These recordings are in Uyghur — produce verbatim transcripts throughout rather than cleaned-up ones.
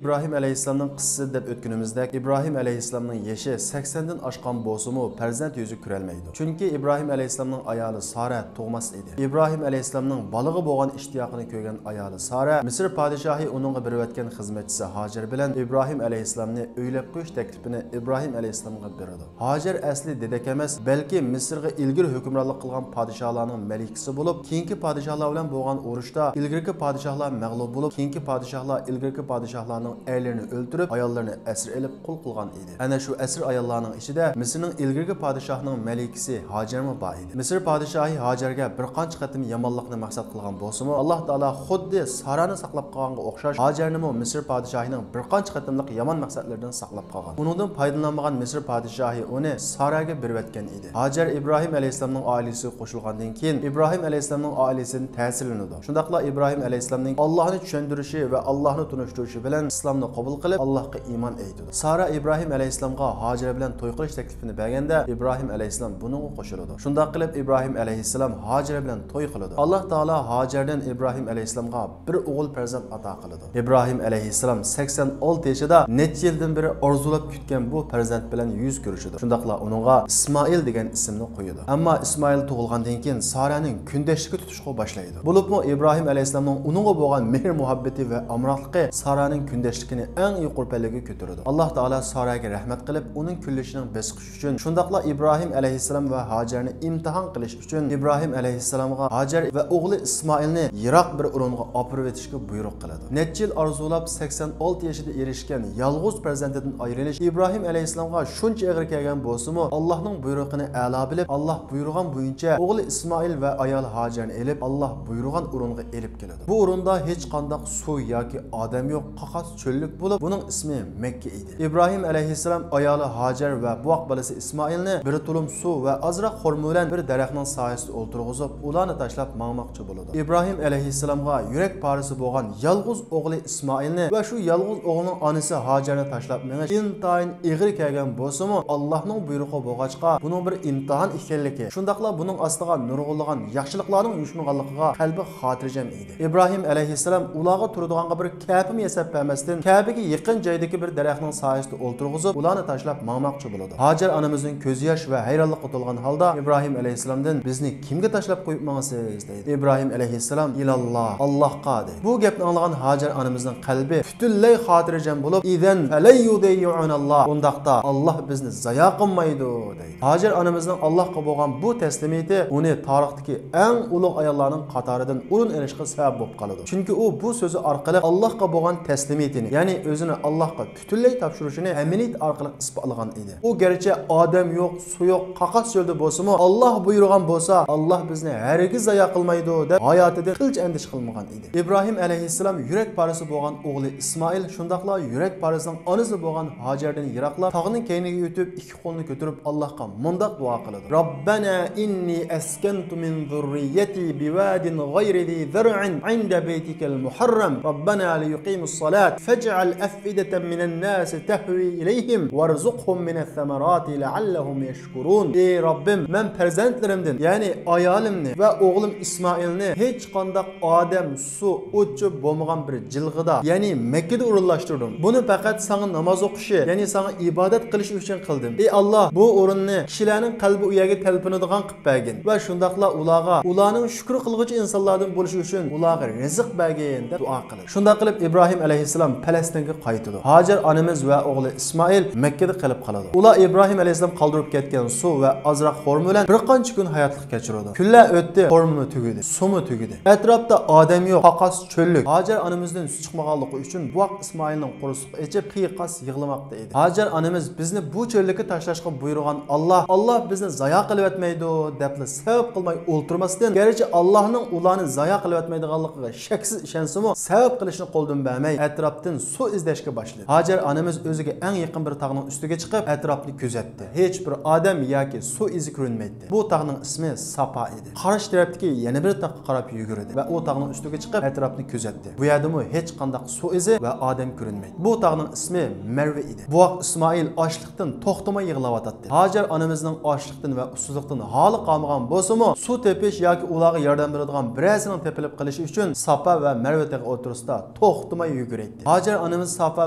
ئىبراھىم ئەلەيھىسسالامنىڭ قىسسىسى دەپ ئۆتكىنىمىزدەك، ئىبراھىم ئەلەيھىسسالامنىڭ يېشى سەكسەندىن ئاشقان بولسىمۇ، پەرزەنت يۈزى كۆرەلمەيدۇ. چۈنكى ئىبراھىم ئەلەيھىسسالامنىڭ ئايالى سارە تۇغماس ئىدى. ئىبراھىم ئەلەيھىسسالامنىڭ بالىغا بولغان ئىشتىياقىنى كۆرگەن ئايالى سارە، مىسىر پادىشاھى ئۇنىڭغا بېرىۋەتكەن خىزمەتچىسى ھاجەر بىلەن ئىبراھىم ئەلەيھىسسالامنى ئۆيلەپ قويۇش تەكلىپىنى ئىبراھىم ئەلەيھىسسالامغا بېرىدۇ. ھاجەر ئەسلى دېدەك ئەمەس، بەلكى مىسىرغا ئىلگىرى ھۆكۈمرانلىق قىلغان پادىشاھلارنىڭ مەلىكىسى بولۇپ، كېيىنكى پادىشاھلار بىلەن بولغان ئۇرۇشتا ئىلگىرىكى پادىشاھلار مەغلۇپ بولۇپ، كېيىنكى پادىشاھلار ئىلگىرىكى پادىشاھلارنىڭ ئەرلىرىنى ئۆلتۈرۈپ، ئاياللىرىنى ئەسىر ئېلىپ قۇل قىلغان ئىدى. ئەنە شۇ ئەسىر ئاياللارنىڭ ئىچىدە مىسىرنىڭ ئىلگىرىكى پادىشاھىنىڭ مەلىكىسى ھاجەرمۇ بار ئىدى. مىسىر پادىشاھى ھاجەرگە بىر قانچە قېتىم يامانلىقنى مەقسەت قىلغان بولسىمۇ، ئاللا تائالا خۇددى سارانى ساقلاپ قالغانغا ئوخشاش، ھاجەرنىمۇ مىسىر پادىشاھىنىڭ بىر قانچە قېتىملىق يامان مەقسەتلىرىدىن ساقلاپ قالغان. ئۇنىڭدىن پايدىلانمىغان مىسىر پادىشاھى ئۇنى ساراگە بېرىۋەتكەن ئىدى. ھاجەر ئىبراھىم ئەلەيھىسسالامنىڭ ئائىلىسىگە قوشۇلغاندىن كېيىن، ئىبراھىم ئەلەيھىسسالامنىڭ ئائىلىسىدىن تەسىرلىنىدۇ. شۇنداقلا ئىبراھىم ئەلەيھىسسالامنىڭ ئاللاھنى چۈشەندۈرۈشى ۋە ئاللاھنى تونۇشتۇرۇشى بىلەن ئىسلامنى قوبۇل قىلىپ، ئاللاھقا ئىمان ئېيتىدۇ. سارا ئىبراھىم ئەلەيھىسسالامغا ھاجەر بىلەن توي قىلىش تەكلىپىنى بەرگەندە، ئىبراھىم ئەلەيھىسسالام بۇنىڭغا قوشۇلىدۇ. شۇنداق قىلىپ، ئىبراھىم ئەلەيھىسسالام ھاجەر بىلەن توي قىلىدۇ. ئاللاھ تائالا ھاجەردىن ئىبراھىم ئەلەيھىسسالامغا بىر ئوغۇل پەرزەنت ئاتا قىلىدۇ. ئىبراھىم ئەلەيھىسسالام سەكسەن ئالتە يېشىدا نەچچە يىلدىن بېرى ئارزۇلاپ كۈتكەن بۇ پەرزەنت بىلەن يۈز كۆرۈشىدۇ. شۇنداقلا ئۇنىڭغا ئىسمائىل دېگەن ئىسىمنى قويىدۇ. ئەمما ئىسمائىل تۇغۇلغاندىن كېيىن سارانىڭ كۈندەشلىكى تۇتۇشقا باشلايدۇ. بولۇپمۇ ئىبراھىم ئەلەيھىسسالامنىڭ ئۇنىڭغا بولغان مېھىر-مۇھەببىتى ۋە ئامراقلىقى سارانىڭ كۈندەشلىكىنى ئەڭ يۇقىرى پەللىگە كۆتۈرىدۇ. ئاللاھ تائالا سارەگە رەھمەت قىلىپ، ئۇنىڭ كۈنلىشىنىڭ بېسىقىشى ئۈچۈن، شۇنداقلا ئىبراھىم ئەلەيھىسسالام ۋە ھاجەرنى ئىمتىھان قىلىش ئۈچۈن ئىبراھىم ئەلەيھىسسالامغا ھاجەر ۋە ئوغلى ئىسمائىلنى يىراق بىر ئورۇنغا ئاپىرىۋېتىشكە بۇيرۇق قىلىدۇ. نەچچە يىل ئارزۇلاپ، سەكسەن ئالتە يېشىدا ئېرىشكەن يالغۇز پەرزەنتىدىن ئايرىلىش ئىبراھىم ئەلەيھىسسالامغا شۇنچە ئېغىر كەلگەن بولسىمۇ، ئاللاھنىڭ بۇيرۇقىنى ئەلا بىلىپ، ئاللاھ بۇيرۇغان بويىچە ئوغلى ئىسمائىل ۋە ئايالى ھاجەرنى ئېلىپ، ئاللاھ بۇيرۇغان ئورۇنغا ئېلىپ كېلىدۇ. بۇ ئورۇندا ھېچقانداق سۇ ياكى ئادەم يوق، قاقاس چۆللۈك بولۇپ، بۇنىڭ ئىسمى مەككە ئىدى. ئىبراھىم ئەلەيھىسسالام ئايالى ھاجەر ۋە بوۋاق بالىسى ئىسمائىلنى بىر تۇلۇم سۇ ۋە ئازراق خورما بىلەن بىر دەرەخنىڭ سايىسىدا ئولتۇرغۇزۇپ، ئۇلارنى تاشلاپ ماڭماقچى بولىدۇ. ئىبراھىم ئەلەيھىسسالامغا يۈرەك پارىسى بولغان يالغۇز ئوغلى ئىسمائىلنى ۋە شۇ يالغۇز ئوغلىنىڭ ئانىسى ھاجەرنى تاشلاپ مېڭىش ئىنتايىن ئېغىر كەلگەن بولسىمۇ، ئاللاھنىڭ بۇيرۇقى بولغاچقا، بۇنىڭ بىر ئىمتىھان ئىكەنلىكى، شۇنداقلا بۇنىڭ ئاستىغا نۇرغۇنلىغان ياخشىلىقلارنىڭ يوشۇرۇنغانلىقىغا قەلبى خاتىرجەم ئىدى. ئىبراھىم ئەلەيھىسسالام ئۇلارغا تۇرىدىغانغا بىر كەپىمۇ ياساپ بەرمەستىن، كەبىگە يېقىن جايدىكى بىر دەرەخنىڭ سايىسىدا ئولتۇرغۇزۇپ، ئۇلارنى تاشلاپ ماڭماقچى بولىدۇ. ھاجەر ئانىمىزنىڭ كۆز ياش ۋە ھەيرانلىققا تولغان ھالدا ئىبراھىم ئەلەيھىسسالامدىن، «بىزنى كىمگە تاشلاپ قويۇپ ماڭىسىز؟» دەيدۇ. ئىبراھىم ئەلەيھىسسالام، «ئىلاللا، ئاللاھقا» دەيدۇ. بۇ گەپنى ئاڭلىغان ھاجەر ئانىمىزنىڭ قەلبى پۈتۈنلەي خاتىرجەم بولۇپ، «ئىزەن فەلەن يۇزەييۇئۇناللا، ئۇنداقتا ئاللاھ بىزنى زايا قىلمايدۇ» دەيدۇ. ھاجەر ئانىمىزنىڭ ئاللاھقا بولغان بۇ تەسلىمىيىتى ئۇنى تارىختىكى ئەڭ ئۇلۇغ ئاياللارنىڭ قاتارىدىن ئورۇن ئېلىشقا سەۋەب بولۇپ قالىدۇ. چۈنكى ئۇ بۇ سۆزى ئارقىلىق ئاللاھقا بولغان تەسلىمىيىتىنى، يەنى ئۆزىنى ئاللاھقا پۈتۈنلەي تاپشۇرۇشىنى ئەمەلىيەت ئارقىلىق ئىسپاتلىغان ئىدى. ئۇ گەرچە ئادەم يوق، سۇ يوق، قاقاس چۆلدە بولسىمۇ، «ئاللاھ بۇيرۇغان بولسا، ئاللاھ بىزنى ھەرگىز زايا قىلمايدۇ» دەپ ھاياتىدىن قىلچە ئەندىشە قىلمىغان ئىدى. ئىبراھىم ئەلەيھىسسالام يۈرەك پارىسى بولغان ئوغلى ئىسمائىل، شۇنداقلا يۈرەك پارىسىنىڭ ئانىسى بولغان ھاجەردىن يىراقلاپ، تاغنىڭ كەينىگە ئۆتۈپ، ئىككى قولىنى كۆتۈرۈپ ئاللاھقا مۇنداق دۇئا قىلىدۇ: ربنا إني أسكنت من ذريتي بواد غير ذي زرع عند بيتك المحرم ربنا ليقيموا الصلاة فاجعل أفئدة من الناس تهوي إليهم وارزقهم من الثمرات لعلهم يشكرون. ئى رەببىم، مەن پەرزەنتلىرىمدىن، يەنى ئايالىمنى ۋە ئوغلۇم ئىسمائىلنى ھېچقانداق ئادەم، سۇ، ئوت-چۆپ بولمىغان بىر جىلغىدا، يەنى مەككىدە ئورۇنلاشتۇردۇم. بۇنى پەقەت ساڭا ناماز ئوقۇشى، يەنى ساڭا ئىبادەت قىلىشى ئۈچۈن قىلدىم. ئى ئاللاھ، بۇ ئورۇننى كىشىلەرنىڭ قەلبى ئۇ يەرگە تەلپۈنىدىغان قىلىپ بەرگىن ۋە شۇنداقلا ئۇلارغا، ئۇلارنىڭ شۈكۈر قىلغۇچى ئىنسانلاردىن بولۇشى ئۈچۈن ئۇلارغا رىزىق بەرگىن، دەپ دۇئا قىلىدۇ. شۇنداق قىلىپ ئىبراھىم ئەلەيھىسسالام پەلەستىنگە قايتىدۇ. ھاجەر ئانىمىز ۋە ئوغلى ئىسمائىل مەككىدە قېلىپ قالىدۇ. ئۇلار ئىبراھىم ئەلەيھىسسالام قالدۇرۇپ كەتكەن سۇ ۋە ئازراق خورما بىلەن بىر قانچە كۈن ھاياتلىق كەچۈرىدۇ. كۈنلەر ئۆتتى، خورمىمۇ تۈگىدى، سۇمۇ تۈگىدى. ئەتراپتا ئادەم يوق، قاقاس چۆللۈك. ھاجەر ئانىمىزدىن سۈت چىقمىغانلىقى ئۈچۈن بوۋاق ئىسمائىلنىڭ قورسىقى ئېچىپ، قىيقاس يىغلىماقتا ئىدى. ھاجەر ئانىمىز، «بىزنى بۇ چۆللۈككە تاشلاشقا بۇيرۇغان ئاللاھ، ئاللاھ بىزنى زايا قىلىۋەتمەيدۇ» دەپلا سەۋەب قىلماي ئولتۇرماستىن، گەرچە ئاللاھنىڭ ئۇلارنى زايا قىلىۋەتمەيدىغانلىقىغا شەكسىز ئىشەنسىمۇ، سەۋەب قىلىشنى قولدىن بەرمەي، ئەتراپتىن سۇ ئىزدەشكە باشلىدى. ھاجەر ئانىمىز ئۆزىگە ئەڭ يېقىن بىر تاغنىڭ ئۈستىگە چىقىپ، ئەتراپنى كۆزەتتى. ھېچ بىر ئادەم ياكى سۇ ئىزى كۆرۈنمەيتتى. بۇ تاغنىڭ ئىسمى ساپا ئىدى. قارشى تەرەپتىكى يەنە بىر تاغقا قاراپ يۈگۈردى ۋە ئۇ تاغنىڭ ئۈستىگە چىقىپ، ئەتراپنى كۆزەتتى. بۇ يەردىمۇ ھېچقانداق سۇ ئىزى ۋە ئادەم كۆرۈنمەيتتى. بۇ تاغنىڭ ئىسمى مەرۋە ئىدى. بوۋاق ئىسمائىل ئاچلىقتىن توختىماي يىغلاۋاتاتتى. ھاجەر ئانىمىزنىڭ ئاچلىقتىن ۋە ئۇسسۇزلۇقتىن ھالى قالمىغان بولسىمۇ، سۇ تېپىش ياكى ئۇلارغا ياردەم بېرىدىغان بىرەرسىنىڭ تېپىلىپ قېلىشى ئۈچۈن ساپا ۋە مەرۋە تېغى ئوتتۇرىسىدا توختىماي يۈگۈرەيتتى. ھاجەر ئانىمىز سافا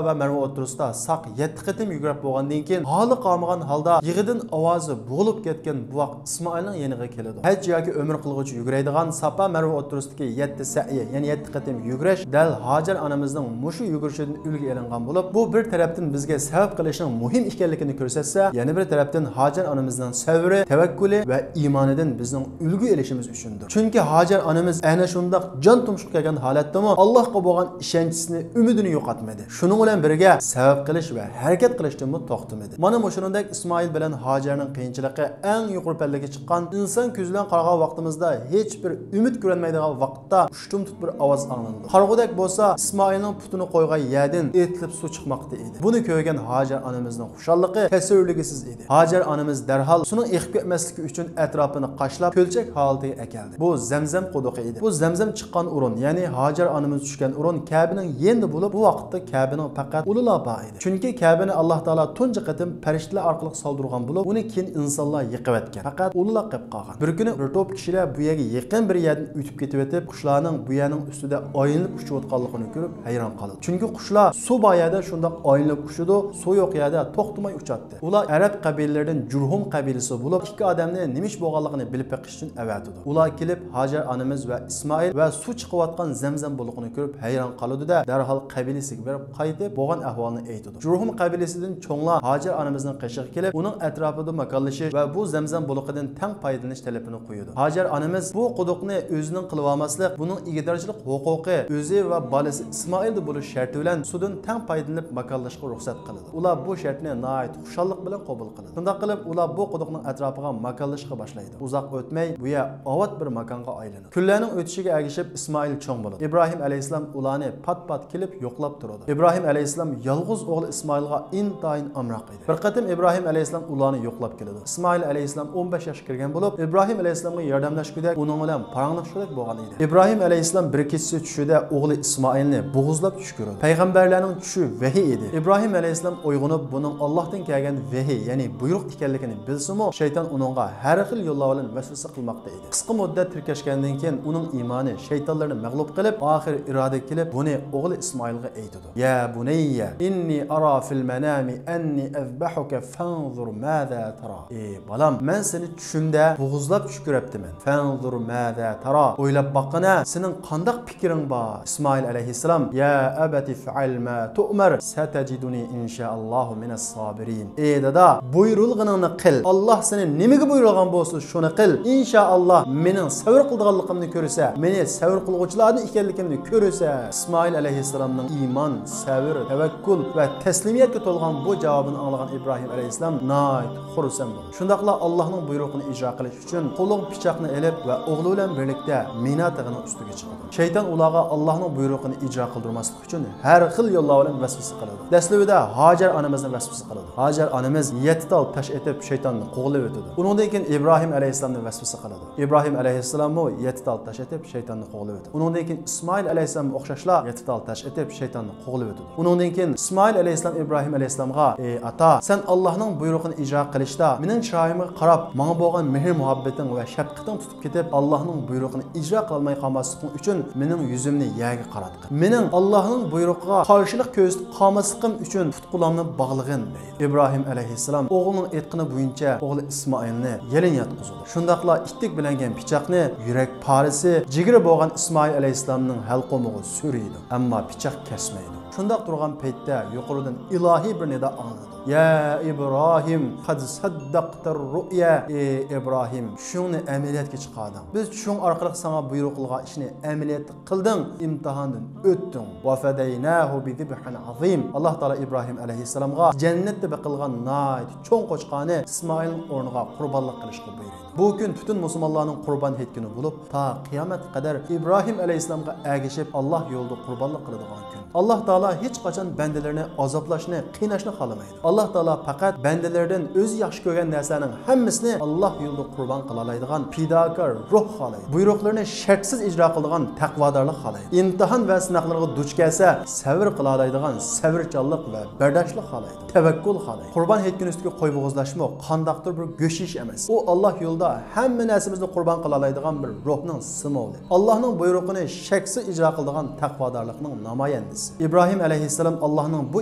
ۋە مەرۋە ئوتتۇرىسىدا ساق يەتتە قېتىم يۈگۈرۈپ بولغاندىن كېيىن، ھالى قالمىغان ھالدا يىغىدىن ئاۋازى بوغۇلۇپ كەتكەن بوۋاق ئىسمائىلنىڭ يېنىغا كېلىدۇ. ھەج ياكى ئۆمرە قىلغۇچى يۈگۈرەيدىغان سافا مەرۋە ئوتتۇرىسىدىكى يەتتە سەئيى، يەنى يەتتە قېتىم يۈگۈرۈش دەل ھاجەر ئانىمىزنىڭ مۇشۇ يۈگۈرۈشىدىن ئۈلگە ئېلىنغان بولۇپ، بۇ بىر تەرەپتىن بىزگە سەۋەب قىلىشنىڭ مۇھىم ئىكەنلىكىنى كۆرسەتسە، يەنە بىر تەرەپتىن ھاجەر ئانىمىزنىڭ سەۋرى، تەۋەككۈلى ۋە ئىمانىدىن بىزنىڭ ئۈلگە ئېلىشىمىز ئۈچۈندۇر. چۈنكى ھاجەر ئانىمىز ئەنە شۇنداق جان تۇمشۇققا كەلگەن ھالەتتىمۇ ئاللاھقا بولغان ئىشەنچىسىنى، ئۈمىدىنى يوقاتمىدى. شۇنىڭ بىلەن بىرگە، سەۋەب قىلىش ۋە ھەرىكەت قىلىشتىنمۇ توختىمىدى. مانا مۇشۇنىڭدەك ئىسمائىل بىلەن ھاجەرنىڭ قىيىنچىلىقى ئەڭ يۇقىرى پەللىگە چىققان، ئىنسان كۆزى بىلەن قارىغان ۋاقتىمىزدا ھېچبىر ئۈمىد كۆرەلمەيدىغان ۋاقىتتا ئۇشتۇمتۇت بىر ئاۋاز ئاڭلىنىدۇ. قارىغۇدەك بولسا ئىسمائىلنىڭ پۇتىنى قويغان يەردىن ئېتىلىپ سۇ چىقماقتا ئىدى. بۇنى كۆرگەن ھاجەر ئانىمىزنىڭ خۇشاللىقى تەسۋىرلىگۈسىز ئىدى. ھاجەر ئانىمىز دەرھال سۇنىڭ ئېقىپ كەتمەسلىكى ئۈچۈن ئەتراپىنى قاشلاپ، كۆلچەك ھالىتىگە ئەكەلدى. بۇ زەمزەم قۇدۇقى ئىدى. بۇ زەمزەم چىققان ئورۇن، يەنى ھاجەر ئانىمىز چۈشكەن ئورۇن كەبىنىڭ يېنىدا بولۇپ، بۇ ۋاقىتتا كەبىنىڭ پەقەت ئۇلىلا بار ئىدى. چۈنكى كەبىنى ئاللاھ تائالا تۇنجى قېتىم پەرىشتىلەر ئارقىلىق سالدۇرغان بولۇپ، ئۇنى كېيىن ئىنسانلار يىقىۋەتكەن. پەقەت ئۇلىلا قېلىپ قالغان. بىر كۈنى بىر توپ كىشىلەر بۇ يەرگە يېقىن بىر يەردىن ئۆتۈپ كېتىۋېتىپ، قۇشلارنىڭ بۇ يەرنىڭ ئۈستىدە ئايلىنىپ ئۇچۇۋاتقانلىقىنى كۆرۈپ ھەيران قالىدۇ. چۈنكى قۇشلار سۇ بار يەردە شۇنداق ئايلىنىپ ئۇچىدۇ، سۇ يوق يەردە توختىماي ئۇچاتتى. ئۇلار ئەرەب قەبىلىلىرىدىن جۇرھۇم قەبىلىسى بولۇپ، ئىككى ئادەمنى نېمە ئىش بولغانلىقىنى بىلىپ بېقىش ئۈچۈن ئەۋەتىدۇ. ئۇلار كېلىپ، ھاجەر ئانىمىز ۋە ئىسمائىل ۋە سۇ چىقىۋاتقان زەمزەم بۇلىقىنى كۆرۈپ ھەيران قالىدۇ-دە، دەرھال قەبىلىسىگە بېرىپ قايتىپ، بولغان ئەھۋالنى ئېيتىدۇ. جۇرھۇم قەبىلىسىدىن چوڭلار ھاجەر ئانىمىزنىڭ قېشىغا كېلىپ، ئۇنىڭ ئەتراپىدا ماكانلىشىش ۋە بۇ زەمزەم بۇلىقىدىن تەڭ پايدىلىنىش تەلىپىنى قويىدۇ. ھاجەر ئانىمىز بۇ قۇدۇقنى ئۆزىنىڭ قىلىۋالماسلىق، بۇنىڭ ئىگىدارچىلىق ھوقۇقى ئۆزى ۋە بالىسى ئىسمائىلدا بولۇش شەرتى بىلەن سۇدىن تەڭ پايدىلىنىپ ماكانلىشىشقا رۇخسەت قىلىدۇ. ئۇلار بۇ شەرتنى ناھايىتى خۇشاللىق بىلەن قوبۇل قىلىدۇ. شۇنداق قىلىپ، ئۇلار بۇ قۇدۇقنىڭ ئەتراپىغا ماكانلىشىشقا باشلايدۇ. ئۇزاق ئۆتمەي، بۇ يەر ئاۋات بىر ماكانغا ئايلىنىدۇ. كۈنلەرنىڭ ئۆتۈشىگە ئەگىشىپ ئىسمائىل چوڭ بولىدۇ. ئىبراھىم ئەلەيھىسسالام ئۇلارنى پات-پات كېلىپ يوقلاپ تۇرىدۇ. ئىبراھىم ئەلەيھىسسالام يالغۇز ئوغلى ئىسمائىلغا ئىنتايىن ئامراق ئىدى. بىر قېتىم ئىبراھىم ئەلەيھىسسالام ئۇلارنى يوقلاپ كېلىدۇ. ئىسمائىل ئەلەيھىسسالام ئون بەش ياشقا كىرگەن بولۇپ، ئىبراھىم ئەلەيھىسسالامغا ياردەملەشكۈدەك، ئۇنىڭ بىلەن پاراڭلاشقۇدەك بولغان ئىدى. ئىبراھىم ئەلەيھىسسالام بىر كېچىسى چۈشىدە ئوغلى ئىسمائىلنى بوغۇزلاپ چۈش كۆرىدۇ. پەيغەمبەرلەرنىڭ چۈشى ۋەھىي ئىدى. ئىبراھىم ئەلەيھىسسالام ئويغىنىپ، بۇنىڭ ئاللاھتىن كەلگەن ۋەھىي، يەنى بۇيرۇق ئىكەنلىكىنى بىلسىمۇ، شەيتان ئۇنىڭغا ھەر خىل يوللار بىلەن ۋەسۋەسە قىلماقتا ئىدى. قىسقا مۇددەت تىركەشكەندىن كېيىن ئۇنىڭ ئىمانى شەيتانلارنى مەغلۇپ قىلىپ، ئاخىرى ئىرادىگە كېلىپ، بۇنى ئوغلى ئىسمائىلغا ئېيتىدۇ. يا بۇنەييە، ئىننى ئارا فىل مەنامى ئەننى ئەزبەھۇكە فەنزۇر مازا تارا. ئى بالام، مەن سېنى چۈشۈمدە بوغۇزلاپ چۈش كۆرەپتىمەن. فەنزۇر مازا تارا. ئويلاپ باققىنا، سېنىڭ قانداق پىكرىڭ بار؟ ئىسمائىل ئەلەيھىسسالام، يا ئەبەتى فەئەل ما تۇئمەر، سەتەجىدۇنى ئىنشائاللاھۇ مىنەس سابىرىن. ئى دادا، بۇيرۇلغىنىڭنى قىل. ئاللاھ سېنى نېمىگە بۇيرۇغان بولسا، شۇنى قىل. ئىنشائاللاھ، مېنىڭ سەۋر قىلىدىغانلىقىمنى كۆرىسەن، مېنى سەۋر قىلغۇچىلاردىن ئىكەنلىكىمنى كۆرىسەن. ئىسمائىل ئەلەيھىسسالامنىڭ ئىمان، سەۋر، تەۋەككۈل ۋە تەسلىمىيەتكە تولغان بۇ جاۋابىنى ئاڭلىغان ئىبراھىم ئەلەيھىسسالام ناھايىتى خۇرسەن بولدى. شۇنداقلا ئاللاھنىڭ بۇيرۇقىنى ئىجرا قىلىش ئۈچۈن قولىغا پىچاقنى ئېلىپ ۋە ئوغلى بىلەن بىرلىكتە مىنا تېغىنىڭ ئۈستىگە چىقىدۇ. شەيتان ئۇلارغا ئاللاھنىڭ بۇيرۇقىنى ئىجرا قىلدۇرماسلىق ئۈچۈن ھەر خىل يوللار بىلەن ۋەسۋەسە قىلىدۇ. دەسلىپىدە ھاجەر ئانىمىزنى ۋەسۋەسە قىلىدۇ. ھاجەر ئانىمىز يەتتە تال تاش ئېتىپ شەيتاننى قوغلىۋېتىدۇ. ئۇنىڭدىن كېيىن ئىبراھىم ئەلەيھىسسالامنى ۋەسۋەسە قىلىدۇ. ئىبراھىم ئەلەيھىسسالاممۇ يەتتە تال تاش ئېتىپ شەيتاننى قوغلىۋېتىدۇ. ئۇنىڭدىن كېيىن ئىسمائىل ئەلەيھىسسالاممۇ ئوخشاشلا يەتتە تال تاش ئېتىپ شەيتاننى قوغلىۋېتىدۇ. ئۇنىڭدىن كېيىن ئىسمائىل ئەلەيھىسسالام ئىبراھىم ئەلەيھىسسالامغا، ئى ئاتا، سەن ئاللاھنىڭ بۇيرۇقىنى ئىجرا قىلىشتا مېنىڭ چىرايىمغا قاراپ، ماڭا بولغان مېھىر مۇھەببىتىڭ ۋە شەپقىتىڭ تۇتۇپ كېتىپ، ئاللاھنىڭ بۇيرۇقىنى ئىجرا قىلالماي قالماسلىقىڭ ئۈچۈن مېنىڭ يۈزۈمنى يەرگە قاراتقىن. مېنىڭ ئاللاھنىڭ بۇيرۇقىغا قارشىلىق كۆرسىتىپ قالماسلىقىم ئۈچۈن پۇت-قولۇمنى باغلىغىن، دەيدۇ. ئىبراھىم ئەلەيھىسسالام ئوغلىنىڭ ئېيتقىنى بويىچە ئوغلى ئىسمائىلنى يېلىن ياتقۇزىدۇ. شۇنداقلا ئىتتىك بىلەنگەن پىچاقنى يۈرەك پارىسى، جىگىرى بولغان ئىسمائىل ئەلەيھىسسالامنىڭ ھەلقۇمىغا سۆرىيدۇ، ئەمما پىچاق كەسمەيدۇ. شۇنداق تۇرغان پەيتتە يۇقىرىدىن ئىلاھىي بىر نىدا ئاڭلىنىدۇ. يا ئىبراھىم، قەد سەددەقتەر رۇئيا. ئى ئىبراھىم، چۈشۈڭنى ئەمەلىيەتكە چىقاردىڭ. بىز چۈشۈڭ ئارقىلىق ساڭا بۇيرۇق قىلغان ئىشنى ئەمەلىيەتتە قىلدىڭ، ئىمتىھاندىن ئۆتتۈڭ. ۋەفەدەيناھۇ بىزىبھىن ئازىم. ئاللاھ تائالا ئىبراھىم ئەلەيھىسسالامغا جەننەتتە بېقىلغان ناھايىتى چوڭ قوچقارنى ئىسمائىلنىڭ ئورنىغا قۇربانلىق قىلىشقا بۇيرۇيدۇ. بۇ كۈن پۈتۈن مۇسۇلمانلارنىڭ قۇربان ھېيت كۈنى بولۇپ، تا قىيامەتكە قەدەر ئىبراھىم ئەلەيھىسسالامغا ئەگىشىپ ئاللاھ يولىدا قۇربانلىق قىلىدىغان كۈن. ئاللاھ تائالا ھېچقاچان بەندىلىرىنى ئازابلاشنى، قىيناشنى خالىمايدۇ. ئاللاھ تائالا پەقەت بەندىلىرىدىن ئۆزى ياخشى كۆرگەن نەرسىلەرنىڭ ھەممىسىنى ئاللاھ يولىدا قۇربان قىلالايدىغان پىداكار روھ خالايدۇ. بۇيرۇقلىرىنى شەرتسىز ئىجرا قىلىدىغان تەقۋادارلىق خالايدۇ. ئىمتىھان ۋە سىناقلارغا دۇچ كەلسە، سەۋر قىلالايدىغان سەۋرچانلىق ۋە بەرداشلىق خالايدۇ. تەۋەككۈل خالايدۇ. قۇربان ھېيت كۈنى ئۈستىگە قوي بوغۇزلاشمۇ قانداقتۇر بىر گۆش يېيىش ئەمەس. ئۇ ئاللاھ يولىدا ھەممە نەرسىمىزنى قۇربان قىلالايدىغان بىر روھنىڭ سىمۋولى. ئاللاھنىڭ بۇيرۇقىنى شەكسىز ئىجرا قىلىدىغان تەقۋادارلىقنىڭ نامايەندىسى. ئىبراھىم ئەلەيھىسسالام ئاللاھنىڭ بۇ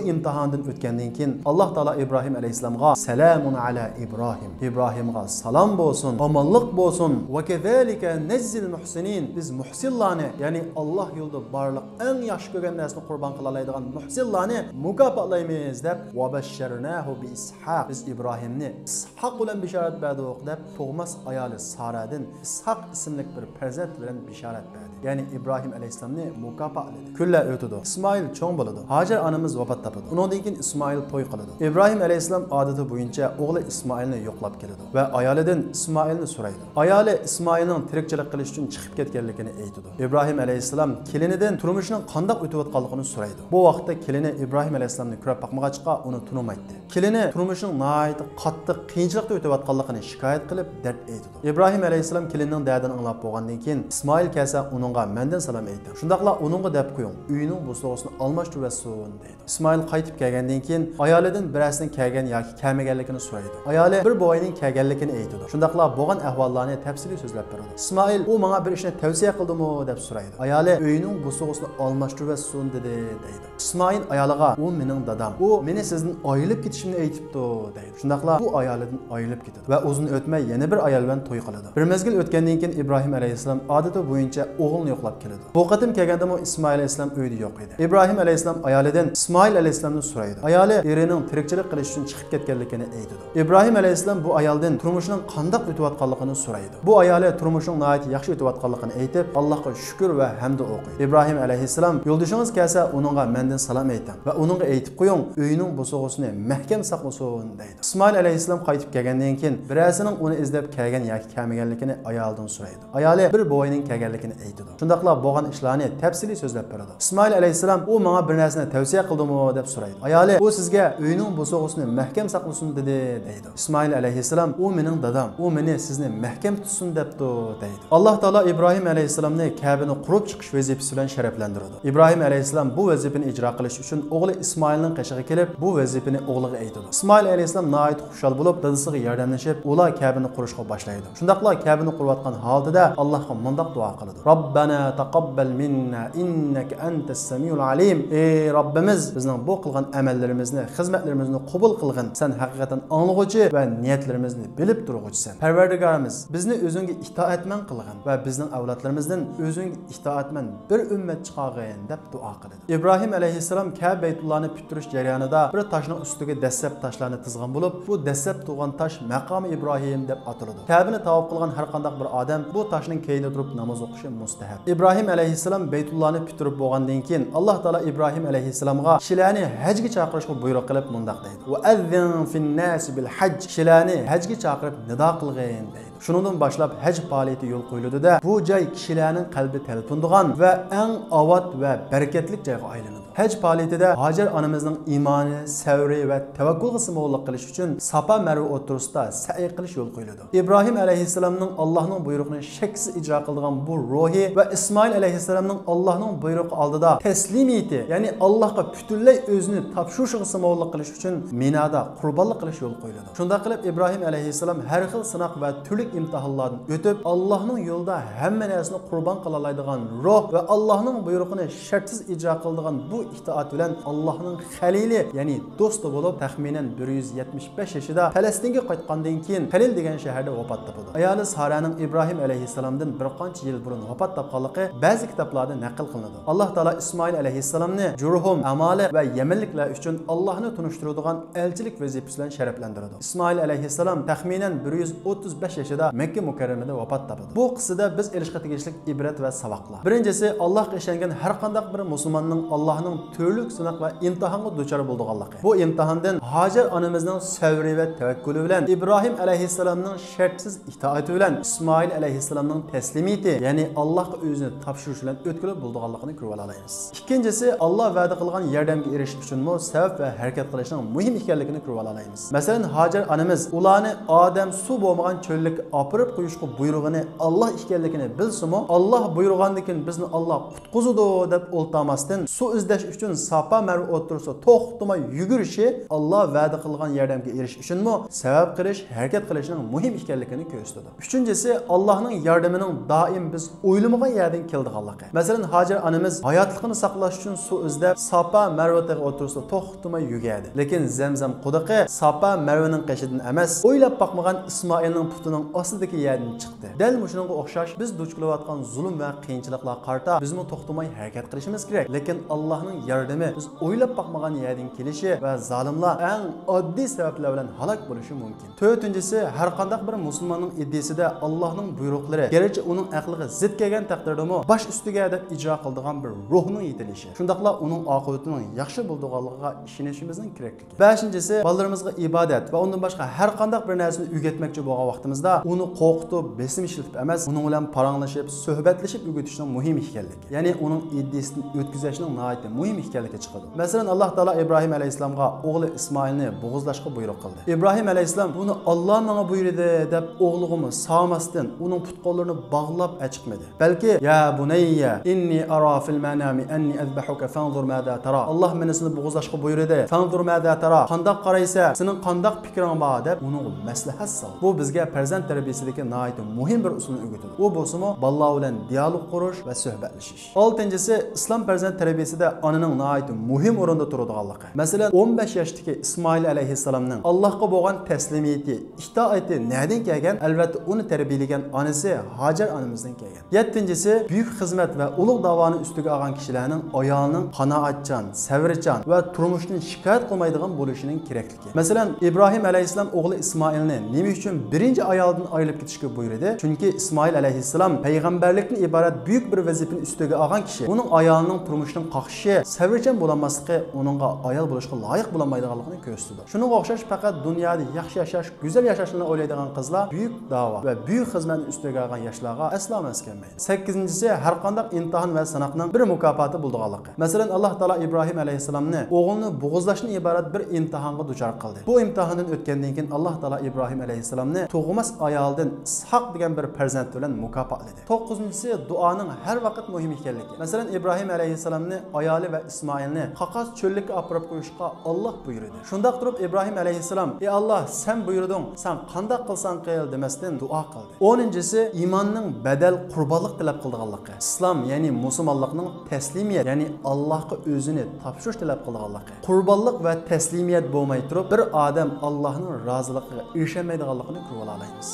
ئىمتىھانىدىن ئۆتكەندىن كېيىن، ئاللاھ تائالا ئىبراھىم ئەلەيھىسسالامغا «سالامۇن ئالا ئىبراھىم»، ئىبراھىمغا سالام بولسۇن، ئامانلىق بولسۇن، «ۋە كەزالىكە نەجزىل مۇھسىنىن»، بىز مۇھسىنلارنى، يەنى ئاللاھ يولىدا بارلىق ئەڭ ياخشى كۆرگەن نەرسىنى قۇربان قىلالايدىغان مۇھسىنلارنى مۇكاپاتلايمىز دەپ، «ۋە بەششەرناھۇ بىئىسھاق»، بىز ئىبراھىمنى ئىسھاق بىلەن بېشارەت بەردۇق دەپ، تۇغماس ئايالى سارادىن ئىسھاق ئىسىملىك بىر پەرزەنت بىلەن بېشارەت بەردى. يەنى ئىبراھىم ئەلەيھىسسالامنى مۇكاپاتلىدى. كۈنلەر ئۆتىدۇ. ئىسمائىل چوڭ بولىدۇ. ھاجەر ئانىمىز ۋاپات تاپىدۇ. ئۇنىڭدىن كېيىن ئىسمائىل توي قىلىدۇ. ئىبراھىم ئەلەيھىسسالام ئادىتى بويىچە ئوغلى ئىسمائىلنى يوقلاپ كېلىدۇ ۋە ئايالىدىن ئىسمائىلنى سورايدۇ. ئايالى ئىسمائىلنىڭ تىرىكچىلىك قىلىش ئۈچۈن چىقىپ كەتكەنلىكىنى ئېيتىدۇ. ئىبراھىم ئەلەيھىسسالام كېلىنىدىن تۇرمۇشىنىڭ قانداق ئۆتۈۋاتقانلىقىنى سورايدۇ. بۇ ۋاقىتتا كېلىنى ئىبراھىم ئەلەيھىسسالامنى كۆرۈپ باقمىغاچقا، ئۇنى تونۇمايتتى. كېلىنى تۇرمۇشىنىڭ ناھايىتى قاتتىق قىيىنچىلىقتا ئۆتۈۋاتقانلىقىنى شىكايەت قىلىپ، دەرد ئېيتىدۇ. ئىبراھىم ئەلەيھىسسالام كېلىننىڭ دەردىنى ئاڭلاپ بولغاندىن كېيىن، ئىسمائىل كەلسە، ئۇنىڭغا مەندىن سالام ئېيتىڭ. شۇنداقلا ئۇنىڭغا دەپ قويۇڭ، ئۆيىنىڭ بوسۇغىسىنى ئالماشتۇرۇۋەتسۇن، دەيدۇ. ئىسمائىل قايتىپ كەلگەندىن كېيىن، ئايالىدىن بىرەرسىنىڭ كەلگەن ياكى كەلمىگەنلىكىنى سورايدۇ. ئايالى بىر بوۋاينىڭ كەلگەنلىكىنى ئېيتىدۇ. شۇنداقلا بولغان ئەھۋاللارنى تەپسىلىي سۆزلەپ بېرىدۇ. ئىسمائىل، «ئۇ ماڭا بىر ئىشنى تەۋسىيە قىلدىمۇ؟» دەپ سورايدۇ. ئايالى، «ئۆينىڭ بوسۇغىسىنى ئالماشتۇرۇۋەتسۇن دېدى» دەيدۇ. ئىسمائىل ئايالىغا، «ئۇ مېنىڭ دادام. ئۇ مېنى سىزدىن ئايرىلىپ كېتىشىمنى ئېيتىپتۇ» دەيدۇ. شۇنداقلا ئۇ ئايالىدىن ئايرىلىپ كېتىدۇ ۋە ئۇزۇن ئۆتمەي يەنە بىر ئايال بىلەن توي قىلىدۇ. بىر مەزگىل ئۆتكەندىن كېيىن ئىبراھىم ئەلەيھىسسالام ئادىتى بويىچە ئوغلىنى يوقلاپ كېلىدۇ. بۇ قېتىم كەلگەندىمۇ ئىسمائىل ئەلەيھىسسالام ئۆيدە يوق ئىدى. ئىبراھىم ئەلەيھىسسالام ئايالىدىن ئىسمائىل ئەلەيھىسسالامنى سورايدۇ. ئايالى ئېرىنىڭ تىرىكچىلىك قىلىش ئۈچۈن چىقىپ كەتكەنلىكىنى ئېيتىدۇ. ئىبراھىم ئەلەيھىسسالام بۇ ئايالدىن تۇرمۇشىنىڭ قانداق ئۆتۈۋاتقانلىقىنى سورايدۇ. بۇ ئايالى تۇرمۇشىنىڭ ناھايىتى ياخشى ئۆتۈۋاتقانلىقىنى ئېيتىپ، ئاللاھقا شۈكۈر ۋە ھەمدۇ ئوقۇيدۇ. ئىبراھىم ئەلەيھىسسالام، «يولدىشىڭىز كەلسە، ئۇنىڭغا مەندىن سالام ئېيتىڭ ۋە ئۇنىڭغا ئېيتىپ قويۇڭ، ئۆيىنىڭ بوسۇغىسىنى مەھكەم ساقلىسۇن» دەيدۇ. ئىسمائىل ئەلەيھىسسالام قايتىپ كەلگەندىن كېيىن، بىرەرسىنىڭ ئۇنى ئىزدەپ كەلگەن ياكى كەلمىگەنلىكىنى ئايالىدىن سورايدۇ. ئايالى بىر بوۋاينىڭ كەلگەنلىكىنى ئېيتىدۇ. شۇنداقلا بولغان ئىشلارنى تەپسىلىي سۆزلەپ بېرىدۇ. ئىسمائىل ئەلەيھىسسالام، «ئۇ ماڭا بىر نەرسىنى تەۋسىيە قىلدىمۇ؟» دەپ سورايدۇ. ئايالى، «ئۇ سىزگە ئۆينىڭ بوسۇغىسىنى مەھكەم ساقلىسۇن دېدى» دەيدۇ. ئىسمائىل ئەلەيھىسسالام، «ئۇ مېنىڭ دادام، ئۇ مېنى سىزنى مەھكەم تۇتسۇن دەپتۇ» دەيدۇ. ئاللاھ تائالا ئىبراھىم ئەلەيھىسسالامنى كەبىنى قۇرۇپ چىقىش ۋەزىپىسى بىلەن شەرەپلەندۈرىدۇ. ئىبراھىم ئەلەيھىسسالام بۇ ۋەزىپىنى ئىجرا قىلىش ئۈچۈن ئوغلى ئىسمائىلنىڭ قېشىغا كېلىپ، بۇ ۋەزىپىنى ئوغلىغا ئېيتىدۇ. ئىسمائىل ئەلەيھىسسالام ناھايىتى خۇشال بولۇپ، دادىسىغا ياردەملىشىپ، ئۇلار كەبىنى قۇرۇشقا باشلايدۇ. شۇنداقلا كەبىنى قۇرۇۋاتقان ھالىتىدە ئاللاھقا مۇنداق دۇئا قىلىدۇ: «ربنا تقبل منا إنك أنت السميع العليم». «ئى رەببىمىز، بىزنىڭ بۇ قىلغان ئەمەللىرىمىزنى، خىزمەتلىرىمىزنى قوبۇل قىلغىن. سەن ھەقىقەتەن ئاڭلىغۇچى ۋە نىيەتلىرىمىزنى بىلىپ تۇرغۇچىسەن. پەرۋەردىگارىمىز، بىزنى ئۆزۈڭگە ئىتائەتمەن قىلغىن ۋە بىزنىڭ ئەۋلادلىرىمىزدىن ئۆزۈڭگە ئىتائەتمەن بىر ئۈممەت چىقارغىن» دەپ دۇئا قىلىدۇ. ئىبراھىم ئەلەيھىسسالام كەبە بەيتۇللانى پۈتتۈرۈش جەريانىدا بىر تاشنىڭ ئۈستىگە دەسسەپ تاشلارنى تىزغان بولۇپ، بۇ دەسسەپ تۇغان تاش مەقامى ئىبراھىم دەپ ئاتىلىدۇ. كەبىنى تاۋاپ قىلغان ھەر قانداق بىر ئادەم بۇ تاشنىڭ كەينىدە تۇرۇپ ناماز ئوقۇشى مۇستەھەب. ئىبراھىم ئەلەيھىسسالام بەيتۇللانى پۈتتۈرۈپ بولغاندىن كېيىن، ئاللاھ تائالا ئىبراھىم ئەلەيھىسسالامغا كىشىلەرنى ھەجگە چاقىرىشقا بۇيرۇق قىلىپ مۇنداق دەيدۇ: «ۋەئەززىن فىنناسى بىل ھەج»، كىشىلەرنى ھەجگە چاقىرىپ نىدا قىلغىن دەيدۇ. شۇنىڭدىن باشلاپ ھەج پائالىيىتى يولغا قويۇلىدۇ-دە، بۇ جاي كىشىلەرنىڭ قەلبى تەلپۈنىدىغان ۋە ئەڭ ئاۋات ۋە بەرىكەتلىك جايغا ئايلىنىدۇ. ھەج پائالىيىتىدە ھاجەر ئانىمىزنىڭ ئىمانى، سەۋرى ۋە تەۋەككۈلگە سىمۋوللۇق قىلىش ئۈچۈن ساپا مەرۋە ئوتتۇرىسىدا سەئي قىلىش يولغا قويۇلىدۇ. ئىبراھىم ئەلەيھىسسالامنىڭ ئاللاھنىڭ بۇيرۇقىنى شەكسىز ئىجرا قىلىدىغان بۇ روھى ۋە ئىسمائىل ئەلەيھىسسالامنىڭ ئاللاھنىڭ بۇيرۇقى ئالدىدا تەسلىمىيىتى، يەنى ئاللاھقا پۈتۈنلەي ئۆزىنى تاپشۇرۇشىغا سىمۋوللۇق قىلىش ئۈچۈن مىنادا قۇربانلىق قىلىش يولغا قويۇلىدۇ. شۇنداق قىلىپ، ئىبراھىم ئەلەيھىسسالام ھەر خىل سىناق ۋە تۈرلۈك ئىمتىھانلاردىن ئۆتۈپ، ئاللاھنىڭ يولىدا ھەممە نەرسىنى قۇربان قىلالايدىغان روھ ۋە ئاللاھنىڭ بۇيرۇقىنى شەرتسىز ئىجرا قىلىدىغان بۇ ئىتائەت بىلەن ئاللاھنىڭ خەلىلى، يەنى دوستى بولۇپ، تەخمىنەن بىر يۈز يەتمىش بەش يېشىدا پەلەستىنگە قايتقاندىن كېيىن، خەلىل دېگەن شەھەردە ۋاپات تاپىدۇ. ئايالى سارەنىڭ ئىبراھىم ئەلەيھىسسالامدىن بىر قانچە يىل بۇرۇن ۋاپات تاپقانلىقى بەزى كىتابلاردا نەقىل قىلىنىدۇ. ئاللاھ تائالا ئىسمائىل ئەلەيھىسسالامنى جۇرھۇم، ئامالىق ۋە يەمەنلىكلەر ئۈچۈن ئاللاھنى تونۇشتۇرىدىغان ئەلچىلىك ۋەزىپىسى بىلەن شەرەپلەندۈرىدۇ. ئىسمائىل ئەلەيھىسسالام تەخمىنەن بىر يۈز ئوتتۇز بەش يېشىدا مەككە مۇكەررەمىدە ۋاپات تاپىدۇ. بۇ قىسسىدە بىز ئېلىشقا تېگىشلىك ئىبرەت ۋە ساۋاقلار. بىرىنچىسى، ئاللاھقا ئىشەنگەن ھەر قانداق بىر مۇسۇلماننىڭ ئاللاھنىڭ تۈرلۈك سىناق ۋە ئىمتىھانغا دۇچار بولىدىغانلىقى. بۇ ئىمتىھاندىن ھاجەر ئانىمىزنىڭ سەۋرى ۋە تەۋەككۈلى بىلەن، ئىبراھىم ئەلەيھىسسالامنىڭ شەرتسىز ئىتائىتى بىلەن، ئىسمائىل ئەلەيھىسسالامنىڭ تەسلىمىيىتى، يەنى ئاللاھقا ئۆزىنى تاپشۇرۇش بىلەن ئۆتكىلى بولىدىغانلىقىنى كۆرۈۋالالايمىز. ئىككىنچىسى، ئاللاھ ۋەدە قىلغان ياردەمگە ئېرىشىش ئۈچۈنمۇ سەۋەب ۋە ھەرىكەت قىلىشنىڭ مۇھىم ئىكەنلىكىنى كۆرۈۋالالايمىز. مەسىلەن، ھاجەر ئانىمىز ئۇلارنى ئادەم سۇ بولمىغان چۆللۈككە ئاپىرىپ قويۇشقا بۇيرۇغىنى ئاللاھ ئىكەنلىكىنى بىلسىمۇ، ئاللاھ بۇيرۇغاندىكىن بىزنى ئاللاھ قۇتقۇزىدۇ دەپ ئولتۇرماستىن، سۇ ئىزدەش ئۈچۈن ساپا مەرۋە ئوتتۇرىسىدا توختىماي يۈگۈرۈشى ئاللا ۋەدە قىلغان ياردەمگە ئېرىشىش ئۈچۈنمۇ سەۋەب قىلىش، ھەرىكەت قىلىشنىڭ مۇھىم ئىكەنلىكىنى كۆرسىتىدۇ. ئۈچىنچىسى، ئاللانىڭ ياردىمىنىڭ دائىم بىز ئويلىمىغان يەردىن كېلىدىغانلىقى. مەسىلەن، ھاجەر ئانىمىز ھاياتلىقىنى ساقلاش ئۈچۈن سۇ ئىزدەپ، ساپا مەرۋە تېغى ئوتتۇرىسىدا توختىماي يۈگۈردى. لېكىن زەمزەم قۇدۇقى ساپا مەرۋىنىڭ قېشىدىن ئەمەس، ئويلاپ باقمىغان ئىسمائىلنىڭ پۇتىنىڭ ئاستىدىكى يەردىن چىقتى. دەل مۇشۇنىڭغا ئوخشاش، بىز دۇچ كېلىۋاتقان زۇلۇم ۋە قىيىنچىلىقلارغا قارىتا بىزمۇ توختىماي ھەرىكەت قىلىشىمىز كېرەك. لېكىن ئاللانىڭ ياردىمى بىز ئويلاپ باقمىغان يەردىن كېلىشى ۋە زالىملار ئەڭ ئاددىي سەۋەبلەر بىلەن ھالاك بولۇشى مۇمكىن. تۆتىنچىسى، ھەرقانداق بىر مۇسۇلماننىڭ ئىدىيىسىدە ئاللانىڭ بۇيرۇقلىرى، گەرچە ئۇنىڭ ئەقلىگە زىت كەلگەن تەقدىردىمۇ، باش ئۈستىگە دەپ ئىجرا قىلىدىغان بىر روھنىڭ يېتىلىشى، شۇنداقلا ئۇنىڭ ئاقىۋىتىنىڭ ياخشى بولىدىغانلىقىغا ئىشىنىشىمىزنىڭ كېرەكلىكى. بەشىنچىسى، بالىلىرىمىزغا ئىبادەت ۋە ئۇندىن باشقا ھەرقانداق بىر نەرسىنى ئۆگەتمەكچى بولغان ۋاقتىمىزدا، ئۇنى قورقۇتۇپ، بېسىم ئىشلىتىپ ئەمەس، ئۇنىڭ بىلەن پاراڭلىشىپ، سۆھبەتلىشىپ ئۆگىتىشنىڭ مۇھىم ئىكەنلىكى. يەنى ئۇنىڭ ئىدىيىسىدىن ئۆتكۈزۈشنىڭ ناھايىتى مۇھىم ئىكەنلىكى چىقىدۇ. مەسىلەن، ئاللا تائالا ئىبراھىم ئەلەيھىسسالامغا ئوغلى ئىسمائىلنى بوغۇزلاشقا بۇيرۇق قىلدى. ئىبراھىم ئەلەيھىسسالام بۇنى ئاللا ماڭا بۇيرۇدى دەپ ئوغلىغىمۇ سالماستىن، ئۇنىڭ پۇت-قوللىرىنى باغلاپ ئەچىقمىدى. بەلكى، يا بۇنەييە، ئىننى ئارا فىل مەنامى ئەننى ئەزبەھۇكە فەنزۇر ماذا تارا. ئاللا مېنى سېنى بوغۇزلاشقا بۇيرۇدى. فەنزۇر ماذا تارا. قانداق قارايسەن؟ سېنىڭ قانداق پىكرىڭ بار؟ دەپ ئۇنىڭغا مەسلىھەت سالدى. بۇ بىزگە پەرزەنت تەربىيەسىدىكى ناھايىتى مۇھىم بىر ئۇسۇلنى ئۆگىتىدۇ. ئۇ بولسىمۇ بالىلار بىلەن دىيالوگ قۇرۇش ۋە سۆھبەتلىشىش. ئالتىنچىسى، ئىسلام پەرزەنت تەربىيەسىدە ئانىنىڭ ناھايىتى مۇھىم ئورۇندا تۇرىدىغانلىقى. مەسىلەن، ئون بەش ياشتىكى ئىسمائىل ئەلەيھىسسالامنىڭ ئاللاھقا بولغان تەسلىمىيىتى، ئىتائىتى نەدىن كەلگەن؟ ئەلۋەتتە، ئۇنى تەربىيەلىگەن ئانىسى ھاجەر ئانىمىزدىن كەلگەن. يەتتىنچىسى، بۈيۈك خىزمەت ۋە ئۇلۇغ داۋانى ئۈستىگە ئالغان كىشىلەرنىڭ ئايالىنىڭ قانائەتچان، سەۋرچان ۋە تۇرمۇشتىن شىكايەت قىلمايدىغان بولۇشىنىڭ كېرەكلىكى. مەسىلەن، ئىبراھىم ئەلەيھىسسالام ئوغلى ئىسمائىلنى نېمە ئۈچۈن بىرىنچى ئايالىدىن ئايرىلىپ كېتىشكە بۇيرۇدى؟ چۈنكى ئىسمائىل ئەلەيھىسسالام پەيغەمبەرلىكتىن ئىبارەت بۈيۈك بىر ۋەزىپىنى ئۈستىگە ئالغان كىشى. ئۇنىڭ ئايالىنىڭ تۇرمۇشتىن قاقىشى، سەۋرچان بولالماسلىقى ئۇنىڭغا ئايال بولۇشقا لايىق بولالمايدىغانلىقىنى كۆرسىتىدۇ. شۇنىڭغا ئوخشاش، پەقەت دۇنيادا ياخشى ياشاش، گۈزەل ياشاشنىلا ئويلايدىغان قىزلار بۈيۈك داۋا ۋە بۈيۈك خىزمەتنى ئۈستىگە ئالغان ياشلارغا ئەسلا ماس كەلمەيدۇ. سەككىزىنچىسى، ھەرقانداق ئىمتىھان ۋە سىناقنىڭ بىر مۇكاپاتى بولىدىغانلىقى. مەسىلەن، ئاللا تائالا ئىبراھىم ئەلەيھىسسالامنى ئوغلىنى بوغۇزلاشتىن ئىبارەت بىر ئىمتىھانغا دۇچار قىلدى. بۇ ئىمتىھاندىن ئۆتكەندىن كېيىن، ئاللا تائالا ئىبراھىم ئەلەيھىسسالامنى تۇغماس ئايالىدىن ئىسھاق دېگەن بىر پەرزەنت بىلەن مۇكاپاتلىدى. توققۇزىنچىسى، دۇئانىڭ ھەر ۋاقىت مۇھىم ئىكەنلىكى. مەسىلەن، ئىبراھىم ئەلەيھىسسالامنى، ئايالى ۋە ئىسمائىلنى قاقاس چۆللۈككە ئاپىرىپ قويۇشقا ئاللا بۇيرۇدى. شۇنداق تۇرۇپ، ئىبراھىم ئەلەيھىسسالام، ئى ئاللا، سەن بۇيرۇدۇڭ، سەن قانداق قىلساڭ قىل دېمەستىن دۇئا قىلدى. ئونىنچىسى، ئىماننىڭ بەدەل، قۇربانلىق تەلەپ قىلىدىغانلىقى. ئىسلام، يەنى مۇسۇلمانلىقنىڭ تەسلىمىيەت، يەنى ئاللاھقا ئۆزىنى تاپشۇرۇش تەلەپ قىلىدىغانلىقى. قۇربانلىق ۋە تەسلىمىيەت بولماي تۇرۇپ، بىر ئادەم ئاللاھنىڭ رازىلىقىغا ئېرىشەلمەيدىغانلىقىنى كۆرۈۋالالايمىز.